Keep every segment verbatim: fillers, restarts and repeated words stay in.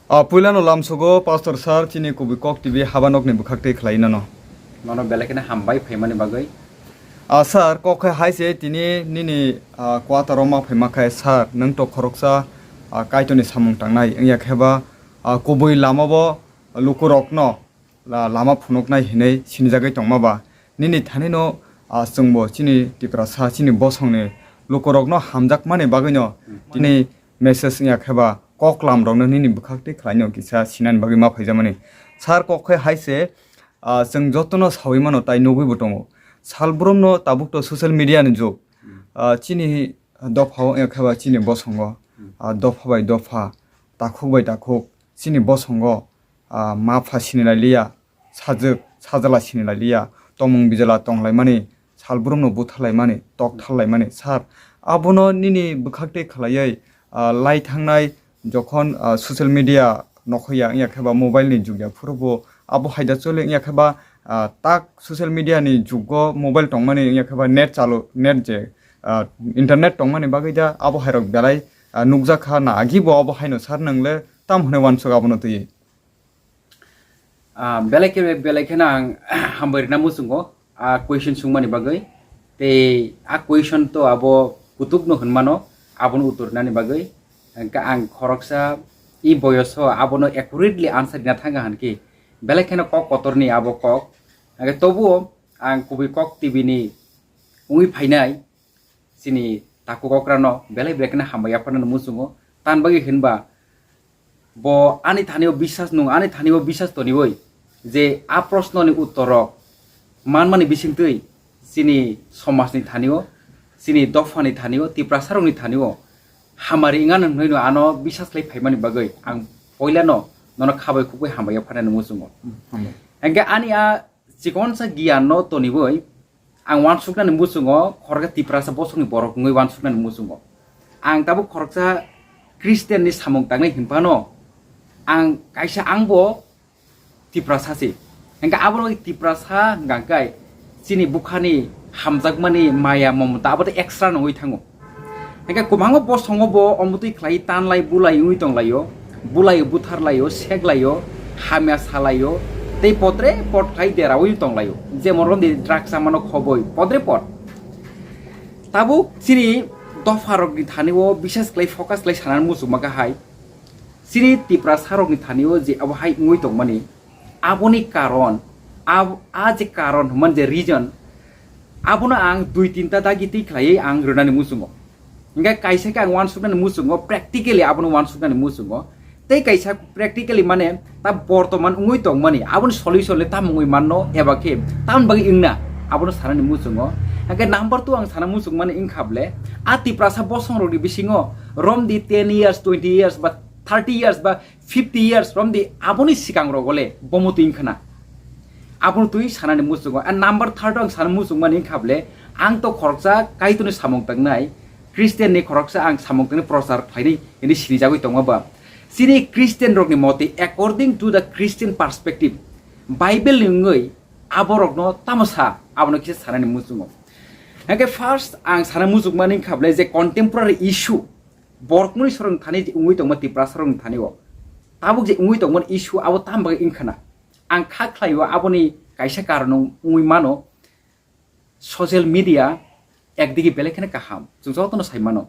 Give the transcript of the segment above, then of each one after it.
Ah, puilano lamsogo, Pastor Sir, chini kubui kok T V habanokni bwkhaktwi khlai nano. Nono belai kheno hambai phaimani bagwi. Ah, sir, kok khe hai se tini nini, ah, kwataro ma phaima khe, sir, nwng to khoroksa, ah, Kaitorni samung tangnai, wngya khe ba, ah, kubui lamabo lukurokno la-, lama phunuknai hinwi sinijagwi tongma ba, nini thanino, ah, chwngbo chini Tiprasa, chini bosongni lukurokno hamjakmani bagwino tini message wngya khe ba, koklam rokno nini bwkhaktwi khlaino kisa sinani bagwi ma phaijamani. Sir, kok khe hai se, ah, chwng jotono sawi mano tai nugwi bo tongo. Salbrumno tabuk to social media ni jug. Ah, chini dophao wngya khe ba chini bosongo, ah, dopha bai dopha, takhuk bai takhuk, chini bosongo, ah, ma pha sini lai liya, sajwk, sajla sini lai liya, tomung bijala tong laimani, salbrumno buthar laimani, tok thar laimani, sir, abono nini bwkhaktwi khlaiwi, ah, lai thangnai jokhon, ah, social media nokhoya wngya khe ba mobile ni jug ya phuru bo abo hai da chole wngya khe ba, ah, tak social media ni jugo mobile tongmani wngya khe ba net chalu, net je, ah, internet tongmani bagwi da abo hai rok belai, ah, nukjak kha na agi bo abo hai no sir nwng le tam hwnwi wansuk abono twi. Ah, belai khe, belai kheno ang hambai rwna muchungo, ah, question sungmani bagwi. Tei ah question to abo kutukno hwnmano, abono uttor rinani bagwi. Hwnkhe ang khoroksa i boyoso abono accurately answer rina thangkha hwnkhe, belai kheno kok kotorni abo kok. Hwnkhe tobuo ang kubui kok T V ni wngwi phainai, chini takhuk okrano belai belai kheno hambai yapharnani muchungo. Tan bagwi hinba bo ani thanio bisas nung, ani thanio bisas toniwi je a prosnoni uttor rok manmani bisingtwi chini somajni thanio, chini dophani thanio, Tiprasarokni thanio hamari wngano hwnwi ano bisas khlai phaimani bagwi ang poilano nono khabai khukbai hambai yapharnani muchungo. Hambai. Hwnkhe ani a chikonsa giyanno toniwi ang wansuknani muchungo, khoroksa Tiprasa bosongni borok wngwi wansuknani muchungo. Ang tabuk khoroksa Christian ni samung tangnai hinphano ang kaisa angbo Tiprasa se. Hwnkhe abono Tiprasa hwnkha khe chini bukhani hamjakmani maya momota abo tei extra nongwi thango. Hwnkhe kwbangma bosongo bo omotwi khlai tanlai bulai wngwi tonglaio, bulai butharlaio, seklaio, hamya salaio, tei podre pod khlai deraui tonglaio, jemon romdi drugs chamano khoboi podre pod. Tabuk chini dopharokni thanio bises khlai focus khlai sanani muchungma khe hai, chini Tiprasarokni thanio je abo hai wngwi tongmani, aboni karon, ab-, a je karon hwnmani je reason, abono ang dui tinta dagi twi khlaiwi ang rwnani muchungo. Hingke kaisa khe ang wansuknani muchungo, practically abono wansuknani muchungo. Tei kaisa practically mane ta bortoman wngwi tongmani, aboni solution le tamo wngwi manno, eba khe tamoni bagwi wngna, abono sanani muchungo. Hingke number two ang sana muchungmani wngkha ble, a Tiprasa bosongrokni bisingo romdi ten years, twenty years ba thirty years ba fifty years romdi aboni sikang rogo le bomo twi wngkhana. Abono twi sanani muchungo. And number third ang sana muchungmani wngkha ble, ang to khoroksa Kaitorni samung tangnai, Christian ni khoroksa ang samung tangni prochar khlainai hinwi sinijagwi tongma ba. Chini Christian rokni motwi, according to the Christian perspective, Bible ni wngwi aborokno tamo sa, abono kisa sanani muchungo. Hingke first ang sana muchungmani wngkha ble je contemporary issue, borokmoni sorong thani je wngwi tongma Tiprasarokni thani o. Tabuk je wngwi tongmani issue abo tamo bagwi wngkhana. Ang kha khlaio aboni kaisa karon wngwi mano, social media ekdigi belai kheno kaham, chwng jotono sai mano.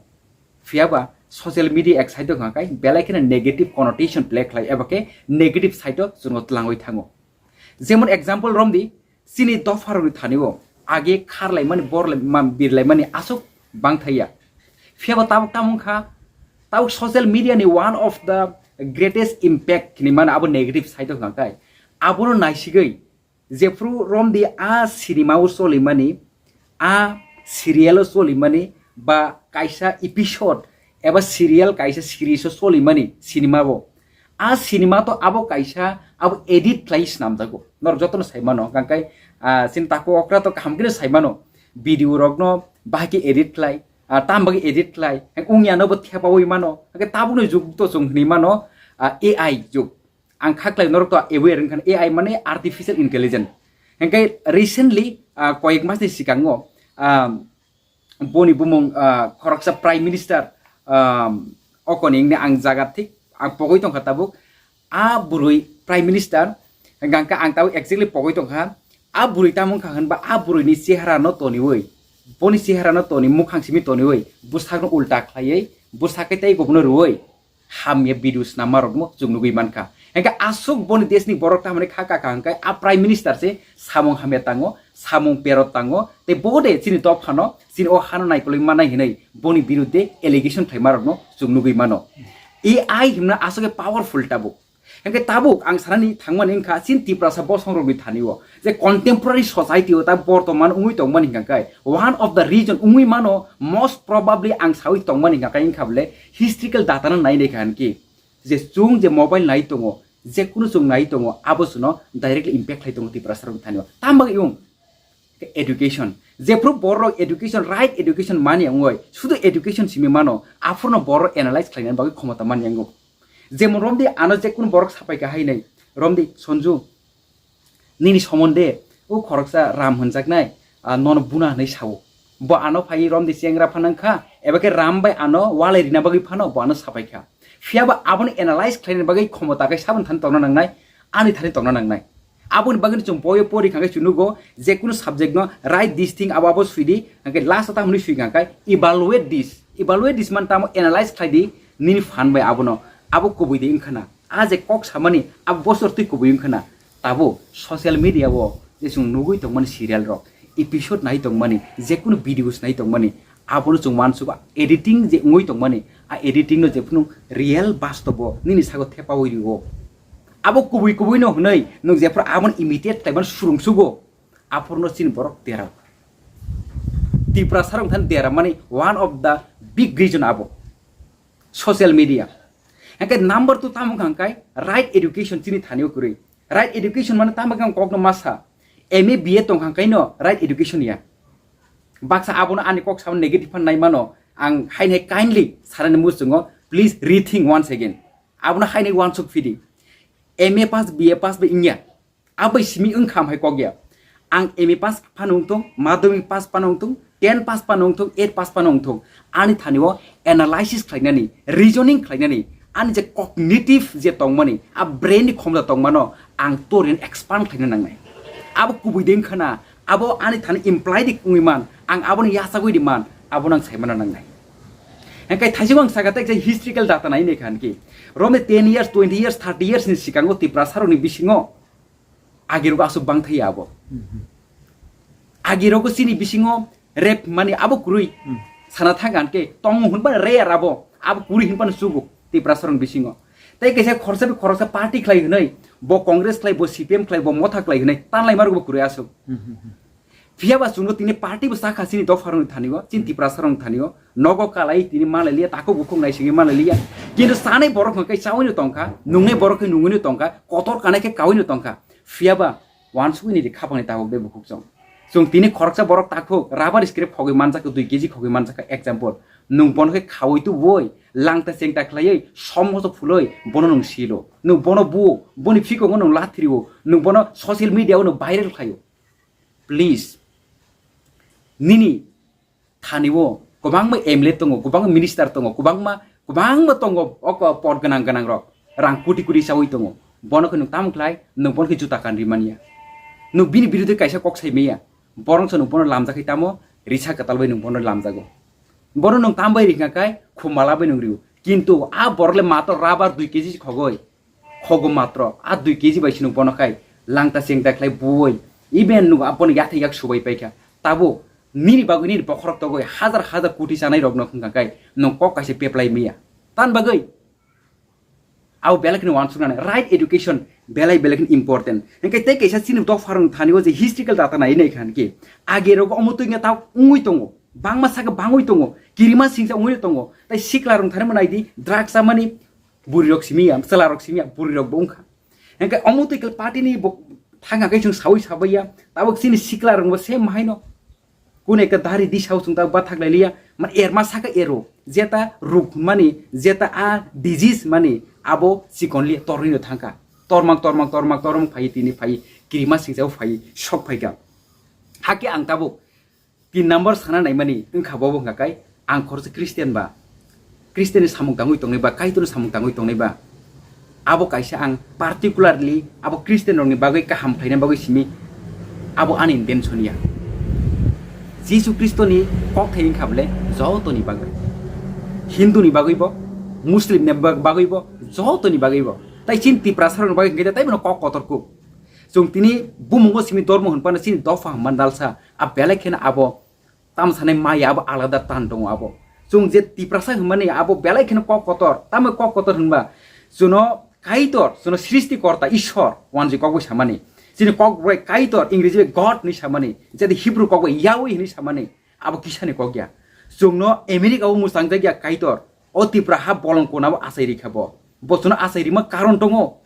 Phiya ba social media ek side o hwnka khe belai kheno negative connotation play khlai eba khe negative side o chwngno tlangwi thango. Jemon example romdi, chini dopharokni thani o age kharlaimani, borlai-, ma-, birlaimani aswk bang thaiya. Phiya ba tabuk tamo wngkha, tabuk social media ni one of the greatest impact hinwi mano abo negative side o hwnka khe. Abono naisigwi, jephru romdi a cinema o cholimani, a serial o cholimani, ba kaisa episode eba serial kaisa series o cholimani cinema bo. A cinema to abo kaisa abo edit khlai swnamjago. Norok jotono sai mano, hwnkhe, ah, chini takhuk okra to kaham kheno sai mano. Video rokno bahai khe edit khlai, ah, tam bagwi edit khlai. Wngya no bo thepaui mano. Hwnkhe tabukni jug to chwng hwnwi mano, ah, A I jug. Ang kha khlai norok to aware wngkha, A I mane artificial intelligence. Hingke recently, ah, koyek mas ni sikango, ah, boni bumung, ah, khoroksa Prime Minister, ah, okoni wngni ang jaga thik, ang pogoi tongkha tabuk. A bwrwi Prime Minister, hwnkha khe ang tabuk exactly pogwi tongkha. A bwrwi tamo wngkha hwnba a bwrwini chehara no toniwi, boni chehara no toni, mukhang simi toniwi, bwsakno ulta khlaiwi, bwsakhe tei bono rwwi hamya video snammarokno chwng nugwi mankha. Hwnkhe aswk boni deshni borok tamoni kha kaka hwnkhe a Prime Minister se samung hamya tango, samung perot tango, tei bo de chini dophano, chini o hano naikolwi mannai hwnwi boni birudde allegation khlaimarokno chwng nugwi mano. A I himna aswk powerful tabuk. Hwnkhe tabuk ang sanani thangmani wngkha chini Tiprasa bosongrokni thani o je contemporary society o ta bortoman wngwi tongmani hwnkha khe one of the reason wngwi mano, most probably ang sawi tongmani hwnkha khe wngkha bole historical data no nai naikha hwnkhe je chwng je mobile nai tongo, je kunu chwng nai tongo, abo chwngno directly impact khlai tongo Tiprasa rokni thani o. Tamo bagwi wng? Education. Jephru borok education, right education mani wngwi, sudu education simi mano, aphurno borok analyze khlainani bagwi khomota mani wngo. Jemon romdi ano je kunu borok sapai ka hai nai, romdi Sonju, nini somonde o khoroksa Ram hwnjaknai, ah, nono buna hwnwi sao. Bo ano phai romdi chengra phanang kha, eba khe Ram bai ano walai rina bagwi phano bo ano sapai kha. Phiya ba aboni analyze khlainani bagwi khomota khe saboni thani tongna nangnai, ani thani tongna nangnai. Aboni bagwi chwng boyo pori kha khe chwng nugo, je kunu subject no write this thing, abo abo sui di, hwnkhe last o tamo hwnwi sui kha khe evaluate this. Evaluate this man tamo analyze khlai di, nini phan bai abono, abo kubui de wngkha na. A je kok samani, abo bosor twi kubui wngkha na. Tabuk social media o je chwng nugwi tongmani serial rok, episode nai tongmani, je kunu videos nai tongmani, abono chwng uansugo editing je wngwi tongmani, a editing no jephru nwng real bastobo nini sago thepaui rio. Abo kubui kubui no hwnwi nwng jephru abono imitate khlaimani surungsugo, aphurno chini borok dera. Tiprasa rok thani dera mani one of the big reason abo social media. Hwnkhe number two tamo wngkha hwnkhe right education chini thani o kwrwi. Right education mane tamo wngkha kokno masa M A B A tongkha hwnkhe no right education ya. Baksa abono ani kok samo negative phan nai mano, ang haini hai kindly sanani muchungo, please rethink once again. Abono haini uansuk phidi. M A pass, B A pass bai wngya. Abai simi wngkha hai kok ya. Ang M A pass phano wngthung, madhyamik pass phano wngthung, ten pass phano wngthung, eight pass phano wngthung. Ani thani o analysis khlainani, reasoning khlainani, ani je cognitive je tongmani, a brain ni khomda tongmano ang torin expand khlaina nangnai. Abo kubui de wngkha na, abo ani thani imply di wngwi man, ang aboni yachagwi di man, abo nang saimana nangnai. Hwnkhe thaising ang saka tei je historical data nai nai khan ki, romni ten years, twenty years, thirty years ni sikango Tiprasa rokni bisingo agirogo aswk bang thai abo. Agirogo chini bisingo rep mani abo kwrwi sana thang khe tongo hwnba rare abo, abo kwrwi hwnba no chugo Tiprasa rokni bisingo. Tei kaisa khoroksa bai khoroksa party khlai hwnwi, bo Congress khlai, bo C P M khlai, bo Motha khlai hwnwi tanlai margo bo kwrwi aswk. Phiya ba chwngno tini party bo chakha chini dopha rokni thani o, chini Tiprasa rokni thani o, nogo kalai tini malai liya, takhuk bukhuk naisingwi malai liya. Kintu chanai borok hwnkhe chaui no tongkha, nungnai borok khe nungwi no tongkha, kotor kanai khe kaui no tongkha. Phiya ba wansugwi ni khapang ni tabuk de bukhuk chwng. Chwng tini khoroksa borok takhuk rubber scrap khogwi manjak, dui K G khogwi manjak, example. Nwng bono khe khaui tubui, langta chengta khlaiwi, som hoso phulwi, bono nwng silo. Nwng bono buo, boni phikongo nwng lathrio, nwng bono social media o nwng viral khlaio. Please, nini thani o kwbangma M L A tongo, kwbangma minister tongo, kwbangma, kwbangma tongo, o ko-, pot gwnang gwnang rok, rang koti koti chaui tongo. Bono khe nwng tamo khlai, nwng bono khe juta kan rimani ya. Nwng bini birude kaisa kok sai maya. Borok se nwng bono lamjak khai tamo, risa kwtal bai nwng bono lamjago. Bono nwng tam bai rikha khai, khumala bai nwng rio. Kintu a borok le mato rubber dui K G khogoi. Khogo matro a dui K G bai sino bono khai langta chengta khlai buoi, even nugo abono yathai yak subai paikha. Tabuk nini bagwi nini bokhorok togoi hajar hajar koti chanai rokno wngkha khai nwng kok kaisa peplai miya. Tan bagwi abo belai kheno wansuknani right education belai belai kheno important. Hingke tei kaisa chini dopharong thani o je historical data nai nai khan ke age rogo omo twi tabuk wngwi tongo, bangma saka bangwi tongo, kirima singsa wngwi tongo, tei sikla rong thani mo nai di drugs chamani, bwrwi rok simi ya, chwla rok simi ya, bwrwi rok bo wngkha. Hingke omo twi khe party ni bo thang khe chwng sawi sabai ya, tabuk chini sikla rok bo same haino. Kune ka dari di sao chwng tabuk bathak lai liya, man erma saka ero, jeta ruk mani, jeta a disease mani, abo chikon liya torwi no thangka. Tormang, tormang, tormang, tormang phai tini phai, kirima singsa phai, sok phai ka. Hake ang tabuk tin number sana naimani wngkha bo wngkha kai ang khoroksa Christian ba, Christian ni samung tangwi tongnai ba, Kaitor ni samung tangwi tongnai ba, Abo kaisa ang particularly abo Christian rokni bagwi kaham khlaina bagwi simi, abo ani intention ya. Jisu Khristoni kokthai wngkha bole jotoni bagwi, Hinduni bagwi bo, Muslim ni bag-, bagwi bo, jotoni bagwi bo. Tai chini Tiprasa rokni bagwi hwnkhe tai bono kok kotor kuk. Chwng tini bumungo simi dormo hwnphano chini dopha hwnma dalsa, a belai kheno abo tamo sanai maya abo alada tan tongo abo. Chwng je Tiprasa hwnmani abo belai kheno kok kotor, tamo kok kotor hwnba chwngno Kaitor, chwngno Srishti Korta Ishwar wanjwi kok bai samani. Chini kok bai Kaitor, Ingreji bai God hwnwi samani, jadi Hebrew kok bai Yahweh hwnwi samani, abo kisani kok ya. Chwngno America o mwchang jak ya Kaitor, o Tipra ha bolong kona bo achai rikha bo. Bo chwngno achai rima karon tongo.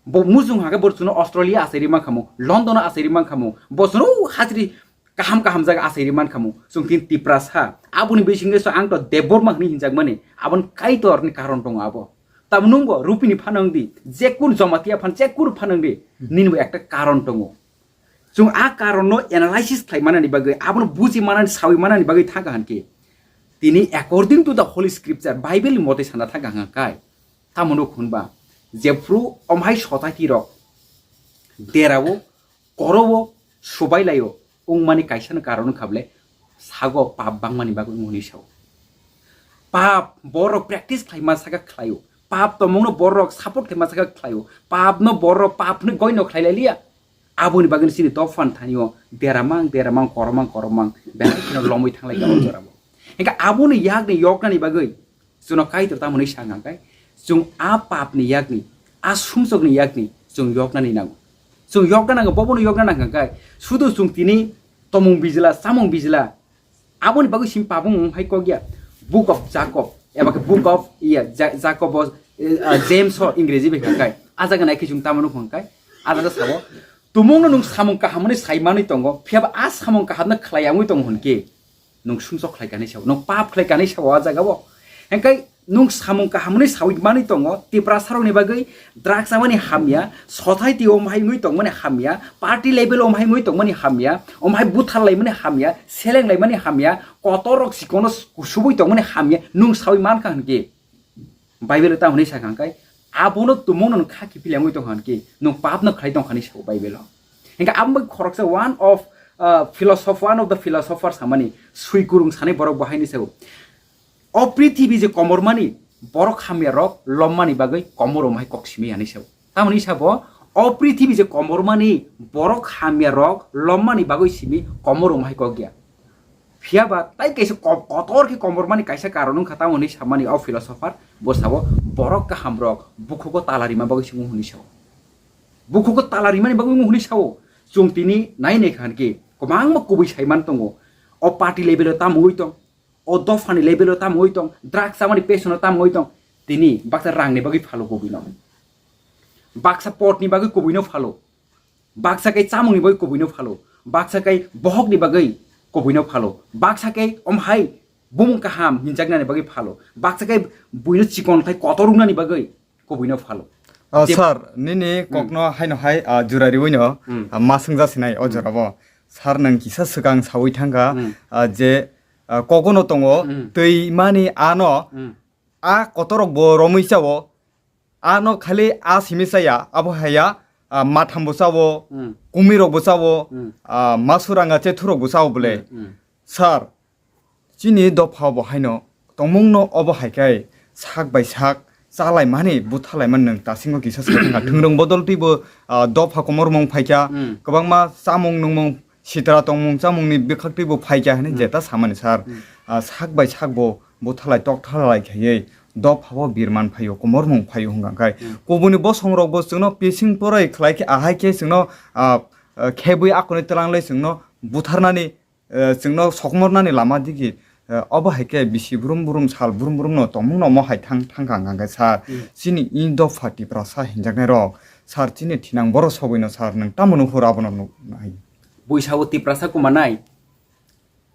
Bo mujung hake bo chwngno Australia achai ri mankhamu, London o achai ri mankhamu, bo chwngno hachri kaham kaham jaga achai ri mankhamu. Chwng tin Tiprasa, aboni bisingo so ang to Debbarma hwnwi hinjakmani, aboni Kaitorni karon tongo abo. Tamo nwngbo Rupini phano wng di, jekun Jamatia phan, jekun phano wng di, nini bo ekta karon tongo. Chwng a karonno analysis khlai manani bagwi, abono buji manani, sawi manani bagwi thangkha hwn khe, tini according to the Holy Scripture, Bible ni mote sana thangkha hwn kai. Tamo nuk hwn ba, jephru omhai society rok derao, korowo, subai laio, wngmani kaisa no karon wngkha bole, sago pap bangmani bagwi wng hwnwi sao. Pap borok practice khlaima saka khlaio, pap tongmungno borok support khlaima saka khlaio, papno borok papni goino khlai lai liya. Aboni bagwi chini dophani thanio deramang, deramang, koromang, koromang, belai kheno lomwi thanglai kha o jorao. Hingkhe aboni yakni yoknani bagwi chwngno Kaitor tamo hwnwi sa hwnka khe, chwng a papni yakni, a sumsokni yakni chwng yoknani nango. Chwng yokna nango, bobono yokna nangkha khe, sudu chwng tini tomung bijla, chamung bijla, aboni bagwi simi pabung wng hai kok ya. Book of Jacob, eba khe Book of, iya, Ja-, Jacob o, eh, ah, James o Ingreji bai hwnka khe. A jaga nai khe chwng tamo nukho hwnka khe, a jaga sao, tumungno nwng samung kaham hwnwi sai manwi tongo, phiya ba a samung kahamno khlai ya wngwi tongo hwn khe, nwng sumsok khlai kanwi sao, nwng pap khlai kanwi sao a jaga o. Hwnka khe nwng samung kaham hwnwi sawi manwi tongo, Tiprasa rokni bagwi drugs chamani hamya, society o omhai wngwi tongmani hamya, party level o omhai wngwi tongmani hamya, omhai buthar laimani hamya, seleng laimani hamya, kotor rok chikono kusubui tongmani hamya, nwng sawi mankha hwn khe. Bible o tamo hwnwi sakha hwn khe, abono tumungno nwng kha kiphil wngwi tongkha hwn khe, nwng papno khlai tongkha hwnwi sao Bible o. Hingkhe abo bai khoroksa one of, uh, philosoph-, one of the philosopher samani, swi kurung sanai borok bo haino sao. O prithibi je komormani borok hamya rok lommani bagwi komoro hai kok simi ani sabo. Tamoni sabo o prithibi je komormani borok hamya rok lommani bagwi simi komoro hai kok ya. Phiya ba tai kaisa ko-, kotor khe komormani kaisa karon wngkha tamoni samani o philosopher bo sabo borok kaham rok bukhugo tala rima bagwi simi hwnwi sao. Bukhugo tala rimani bagwi hwnwi sao. Chwng tini nai nai kha hwn khe kwbangma kubui sai man tongo. O party level o tamo wngwi tong. O dophani level o tamo wngwi tong, drugs chamani pesono tamo wngwi tong, tini baksa rangni bagwi phalo kubui no, baksa potni bagwi kubui no phalo, baksa khe chamungni bagwi kubui no phalo, baksa khe bohokni bagwi kubui no phalo, baksa khe omhai bumung kaham hinjaknani bagwi phalo, baksa khe buino chikon khai kotor wngnani bagwi kubui no phalo. Ah, Tep- sir, nini Hmm. kokno haino hai, ah, jura riwi no, Hmm. ah, ma swngjak sinai o Hmm. jorabo. Sir, nang kisa swkang sawi thangkha, Hmm. ah, je, ah, kogono tongo, Hmm. Twi mani ano, Hmm. A kotorok bo romwi chao, ano khali a simi chaya, abo haya, ah, matham bo chao, Hmm. Kumui rok bo chao, Hmm. Ah, masuranga chethu rok bo chao bole. Hmm, hmm. Sir, chini dopha bo haino tongmung no obo hai khe sak bai sak chalai mani buthalai mani nwng tasingo kisa sa thangkha. Thwngrwng bodol twi bo, ah, dopha komor mung phaikha, Hmm. kwbangma chamung nungmung sitra tongmung chamung ni bwkhak twi bo phaikha hinwi Hmm. jeta samani sir. Hmm. Ah, sak bai sak bo buthalai tokthalai khaiwi dopha bo birman phaio komor mung phaio hwnka khe Hmm. kubuni bosong rok bo chwngno pising poroi khlai khe ahai khe chwngno, ah, ah, khebwi akoni twlanglai chwngno butharnani eh, chwngno sokmornani lama digi, eh, obo hai khe bisi brum brum sal brum brum no tongmung no omo hai thang thang kha hwnka khe sir. Hmm. Chini i dopha Tiprasa hinjaknai rok sir chini thinang borok sogwi no sir nwng tamo nuhur abono nuk nai. Bui sao Tiprasa kumanai,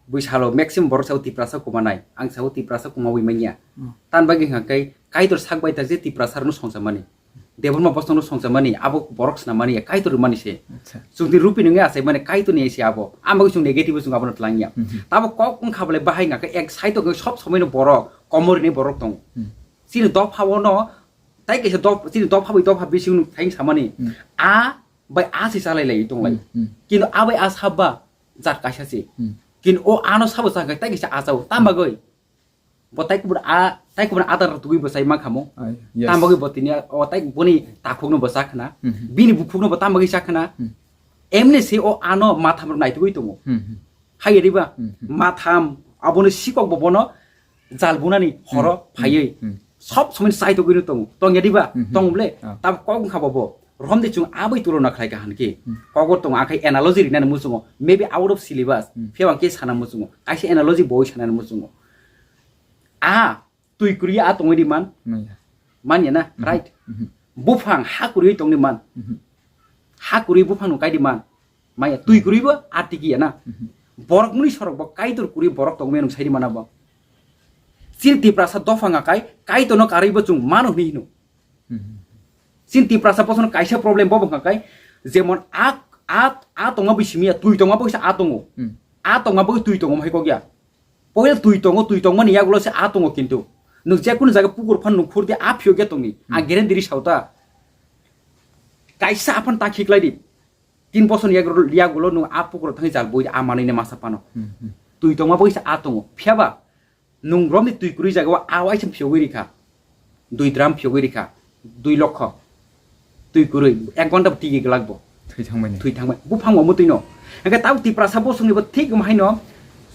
bui salo maximum borok sao Tiprasa kumanai, ang sao Tiprasa kumawi manya. Hmm. Tan bagwi hwnka khe Kaitor sak bai tak je Tiprasa rokno songcha mani. Debbarma bosongno songcha mani, abo borok swnam mani ya, Kaitor rwmani se. Acha. Chwng tini rupi nungya achai mani, Kaitor ni se abo. Ang bagwi chwng negative chwng abono twlang ya. Mhm. Tabo kok wngkha bole bahai hwnka khe ek side o sob somoi no borok, komor ni borok tongo. Hmm. Chini dopha o no Tai kaisa dop-, chini dopha bai dopha bising nuk thaing samani. Hmm. A bai a se chalai lai tonglai. Hmm, hmm. Kintu a bai a sabba jat kaisa se. Hmm. Kintu o ano sabo chakha tai kaisa a chao. Tam bagwi bo tai kubur a, tai kubur adar tugwi bo sai mankha mo. Ai, yes. Tam bagwi bo tini o tai boni takhukno bo chakhna. Hmm, hmm. Bini bukhukno bo tam bagwi chakhna. Hmm. Emni se o ano matham rok naitugwi tongo. Hmm, hmm. Hai ya diba? Hmm, hmm. Matham, aboni sikok bo bono jal bunani horo Hmm, hmm, phaiwi. Hmm. Sob somoi chai togwi no tongo. Tong ya diba? Hmm, hmm. Tong ble? Ah. Tab kok wngkha bo bo. Romde chung abai tulona khlai ka hanki. Hmm. Kogo tong akhai analogy rinani muchungo. Maybe out of syllabus. Hmm. Phiya bang ke sana muchungo. Kaisa analogy boi sanani muchungo. A, twi kwrwi a tongwi di man. Manya. Manya na, Mhm. Right? Mhm. Buphang ha kwrwi tongdi man. Mhm. Ha kwrwi buphang no kaidi man. Maya twi kwrwi bo a tiki ya na. Mhm. Borok muni sorok bo Kaitor kwrwi borok tongwi nung saidi mana bo. Chini Tiprasa dopha nga kai, Kaitor no karwi bo chung mano hini hino. Mhm. Chini Tiprasa bosono kaisa problem bo bwkha kai, jemon a, a, a tongma bai simi ya, twi tongma bai sa a tongo. Hmm. A tongma bai twi tongo hai kok ya. Poila twi tongo, twi tongmani yagulo se a tongo kintu. Nwng je kunu jaga pukur phan nung khur di a phiyok ya tongni. Ang Hmm. guarantee ri sauta. Kaisa aphan ta khiklai di. Tin bosor ni yagulo, yagulo nwng a pukur thangwi jal boi a manwi ne masa phano. Hmm, hmm. Twi tongma bai sa a tongo. Phiya ba nwng romni twi kwrwi jaga o a waisa phiyogwi rikha. Dui drum phiyogwi rikha, dui lokho. Twi kwrwi, ek ghonta bo tigi glak bo. Thwi thangmani. Thwi thangmani. Buphang bo mutwi no. Hingke tabuk Tiprasa bosongni bo thik wng haino,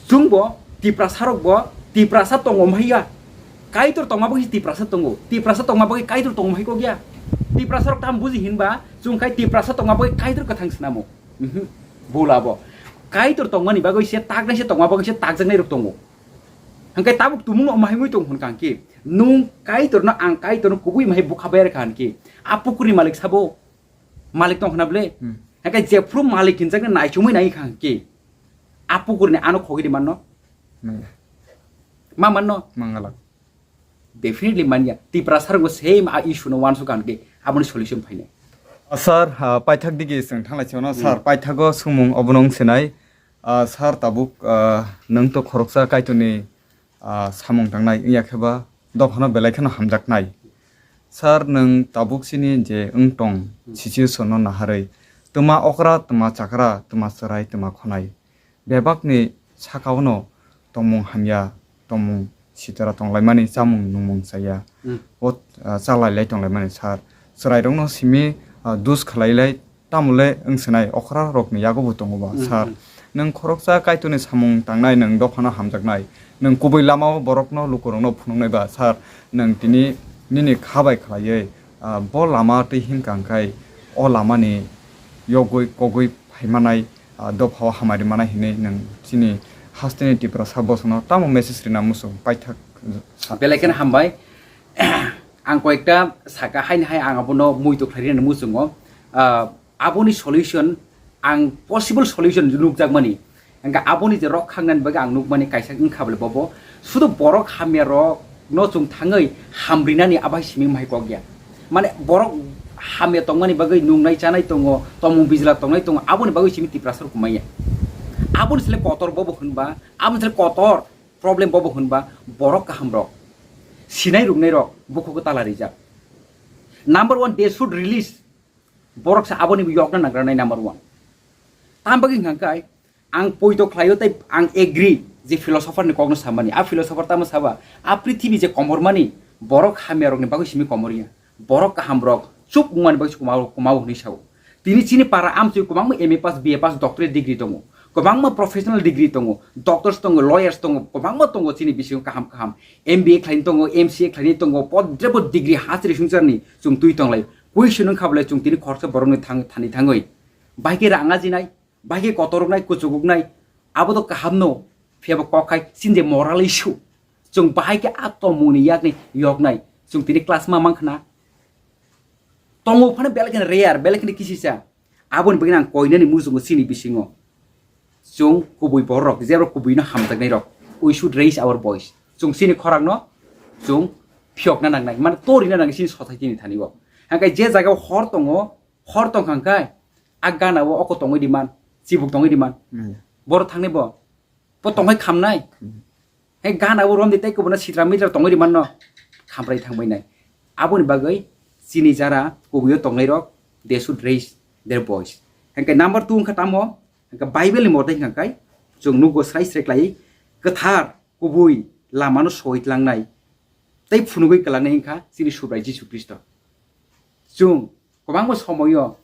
chwng bo Tiprasa rok bo Tiprasa tongo wng haiya. Kaitor tongma bagwi Tiprasa tongo. Tiprasa tongma bagwi Kaitor tongo hai kok ya. Tiprasa rok tam buji hinba, chwng khai Tiprasa tongma bagwi Kaitor kwthang snamo. Mhm. Bula bo. Kaitor tongmani bagwi se taknai se tongma bagwi se takjaknai rok tongo. Hingke tabuk tumung no mahimui tong hwn kang ki. Nung Kaitor no ang Kaitor no kubui mahai bukha bayar khan ki. A pukur ni malik sabo. Malik tong hwna ble. Hmm. Hingke jephru malik hinjak ni naichomui nai khan ki. A pukur ni ano khogwi di manno. Manya. Ma manno. Mangala. Definitely manya. Tiprasa rok same a issue no wansuk khan ki. Aboni solution phainai. Ah, sir, ah, paithak digi seng thanglai chano, sir, Hmm. paithago sumung obono wng sinai. Ah, sir, tabuk, ah, nwng to khoroksa Kaitorni, ah, samung tangnai wngya khe ba dophano belai kheno hamjaknai. Sir, nwng tabuk chini je wng tong Hmm. situation no naharwi, twma okra, twma chakra, twma chwrai, twma khonai, bebakni saka-o no tongmung hamya, tongmung sitara tonglaimani, chamung nungmung chaya. Hmm. O, ah, chalailai tonglaimani, sir. Chwrairokno simi, ah, dus khwlailai, tamole wng swnai okra rokni yago bo tongo ba, Hmm, sir. hmm. Nwng khoroksa Kaitorni samung tangnai, nwng dophano hamjaknai. Nwng kubui lamao borokno, lukurokno phunuknai ba, sir. Nwng tini nini kha bai khwlaiwi, ah, bo lama twi himkha hwnkhe o lamani yogwi kogwi phaimanai, ah, dophao hamari manai hinwi nwng chini hasteni Tiprasa bosongno tamo message rina muchung paithak sa-, Belai kheno hambai. Ang koyekta saka haini hai ang abono muitu khlai rina muchungo. Ah, aboni solution ang possible solution nukjakmani. Hingke aboni je rok khangnani bagwi ang nukmani kaisa wngkha bole bobo. Sudu borok hamya rokno chwng thangwi hamrinani abai simi mahai kok ya. Mane borok hamya tongmani bagwi nungnai chanai tongo, tomung bijla tongnai tongo, aboni bagwi simi Tiprasa rok maya. Aboni sile kotor bobo hwnba, aboni sile kotor problem bobo hwnba borok kaham rok. Sinai ruknai rok bukhugo tala rijak. Number one, they should release. Borok sa aboni yokna nangranai number one. Tam bagwi hwnka khe ang poito khlaio tei ang agree je philosopher ni kokno samani. A philosopher tamo saba, a prithibi je komormani borok hamya rokni bagwi simi komorya. Borok kaham rok chup wngmani bagwi se kwmao, kwmao hwnwi sao. Tini chini para amchwi kwbangma M A pass, B A pass, doctorate degree tongo. Kwbangma professional degree tongo, doctors tongo, lawyers tongo, kwbangma tongo chini bisingo kaham kaham. M B A khlaini tongo, M C A khlaini tongo, podrebo degree hachri sungcharni chwng twi tonglai. Question wngkha bole chwng tini khoroksa borokni thang-, thani thangwi. Bahai khe rang ajinai, bahai khe kotor roknai, kuchuk roknai, abo to kaham no, phiya bo kok khai chini je moral issue. Chwng bahai khe a tongmungni yakni yoknai, chwng tini class ma mankha na. Tongo phano belai kheno rare, belai kheno kisisa. Aboni bagwi ang koinani muchungo chini bisingo. Chwng kubui borok, jebrok kubui no hamjaknai rok. We should raise our voice. Chwng chini khorang no, chwng phiyokna nangnai. Mane torina nangnai chini society ni thani o. Hangkai je jaga o hor tongo, hor tongkha hangkai, a gana o oko tongwi di man, chibuk tongwi di man. Hmm. Boro thangnai bo. Bo tongwi khamnai. Hmm. He gana o romdi tei kubuna sitra mitra tongwi di manno. Khamrai thangbai nai. Aboni bagwi Chini jara kubui o tongnai rok, they should raise their voice. Hingke number two wngkha tamo, hingke Bible ni mote hingka kai, chwng nugo srai srai klai, kwthar kubui lama no soi tlangnai, tei phunugui kwlangnai wngkha chini Subrai Jisu Khristo. Chwng kwbangma somoio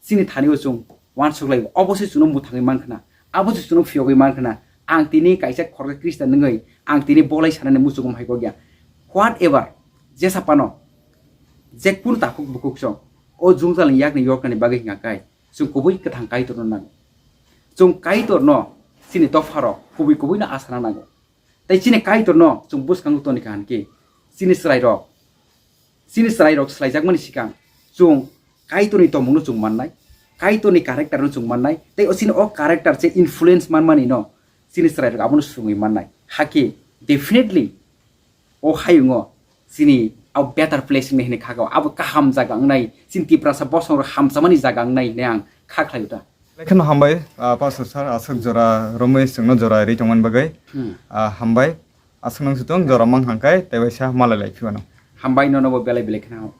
chini thani o chwng uansuk laio, obo se chwngno mwthangwi man khna, abo se chwngno phiyogwi man khna. Ang tini kaisa khoroksa Khristian wngwi ang tini bolai sanani muchungma hai kok ya. Whatever, jesa phano, je kunu takhuk bukhuk song, o jungjalni yakni yoknani bagwi hingka kai, chwng kubui kwthang Kaitorno nango. Chwng Kaitorno chini dopharok kubui kubuino asana nango. Tei chini Kaitorno chwng bwskango toni kha hwn khe, chini chwrairok, chini chwrairok swlaijakmani swkang chwng Kaitorni tongmungno chwng mannai, Kaitorni characterno chwng mannai, tei o chini o character se influence manmanino chini chwrairok abono swrwngwi mannai. Hakhe definitely o hayungo chini a better place wngwi hwnwi khago, abo kaham jaga wngnai, chini Tiprasa bosongrok hamjamani jaga wngnai hwnwi ang kha khlaio ta. Lekheno hambai, ah, Pastor sir, aswk jora romwi chwngno jora ri tongmani bagwi. Hmm. Ah, hambai, aswk nang sutong jora mang hangkai, tei waisa malai lai phiyano. Hambai nono bo belai belai khna.